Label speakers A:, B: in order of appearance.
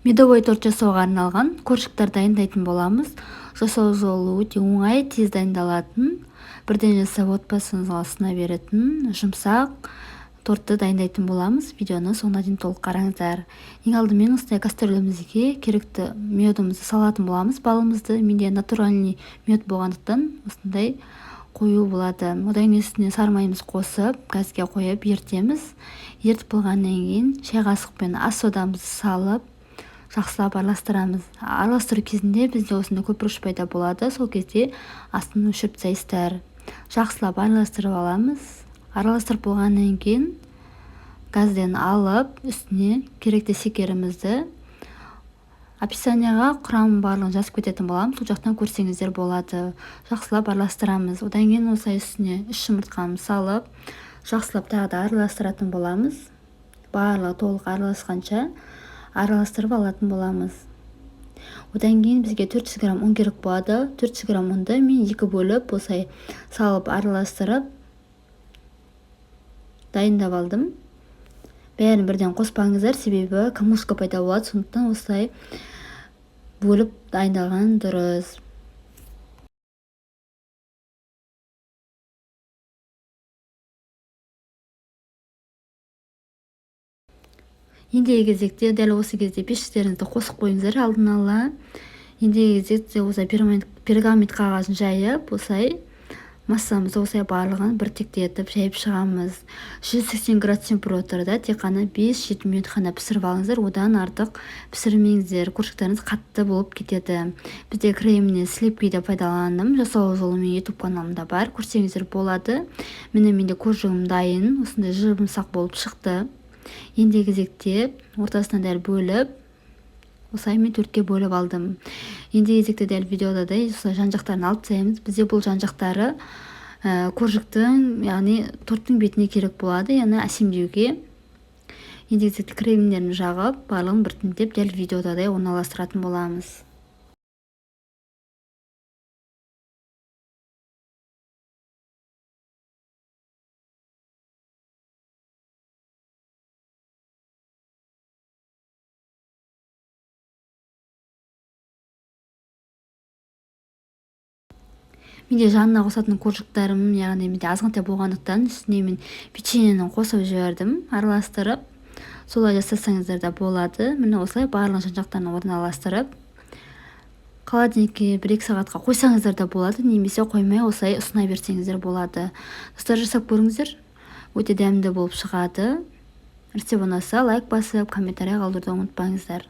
A: Медовый торт жасауға арналған коржиктар дайындайтын боламыз. Жасау жолы өте оңай, тез дайындалатын, бірден жасап отбасыңызға ұсына беретін жұмсақ тортты дайындайтын боламыз. Видеоны соңына дейін толық қараңыздар. Ең алдымен осындай кастрюлімізге керекті медімізді салатын боламыз, балымызды. Менде натуральный мед болғандықтан осындай қою болады. Одан кейін үстіне сары майымызды қосып, газге қойып ерітеміз. Ерітіп болғаннан кейін шай қасықпен ас содамызды салып, жақсылап араластырамыз. Араластыру кезінде бізде осындай көпіршік пайда болады. Сол кезде астын өшіріп тастайсыздар. Жақсылап араластырып аламыз. Араластырып болғаннан кейін газден алып, үстіне керекті шекерімізді, описанияға құрамын барлығын жазып кететін боламын, сол жақтан көрсеңіздер болады. Жақсылап араластырамыз. Одан кейін осылай үстіне 3 жұмыртқаны салып, жақсылап тағы да араластыратын боламыз. Барлығы толық араласқанша араластырып алатын боламыз. Одан кейін бізге 400 грамм ұн керек болады. 400 грамм ұнды мен 2 бөліп осылай салып араластырып дайындап алдым. Бәрін бірден қоспаңыздар, себебі комушка пайда болады, сондықтан осылай бөліп дайындалған дұрыс. Ендігі кезекте дәл осы кезде пештеріңізді қосып қойыңыздар алдын ала. Ендігі кезекте осылай пергамент қағазын жайып, осылай массамызды осылай барлығын бір тектетіп жайып шығамыз. 180 градус температурада тек қана 5-7 минут қана пісіріп алыңыздар, одан артық пісірмеңіздер, коржиктарыңыз қатты болып кетеді. Бізде креміне сливкиді пайдаландым. Жасау жолы менің YouTube каналымда бар, көрсеңіздер болады. Міне менде коржигім дайын, осындай жұмсақ болып шықты. Ендігі кезекте ортасынан дәл бөліп, осылай мен 4-ке бөліп алдым. Ендігі кезекте дәл видеодадай осылай жан-жақтарын алып тастаймыз. Бізде бұл жан-жақтары коржиктің, яғни торттың бетіне керек болады, яғни әсемдеуге. Ендігі кезекте кремдерін жағып, барлығын біртіндеп дәл видеодадай орналастыратын боламыз. Менде жанына қосатын коржиктарым, яғни менде азғантай болғандықтан үстіне мен печеньені қосып жібердім, араластырып. Солай жасасаңыздар да болады. Міне осылай барлығын жан-жақтан орналастырып, холодильникке 1-2 сағатқа қойсаңыздар да болады, немесе қоймай осылай ұсына берсеңіздер болады. Достар, жасап көріңіздер, өте дәмді болып шығады. Рецепт ұнаса лайк басып, комментарий қалдыруды ұмытпаңыздар.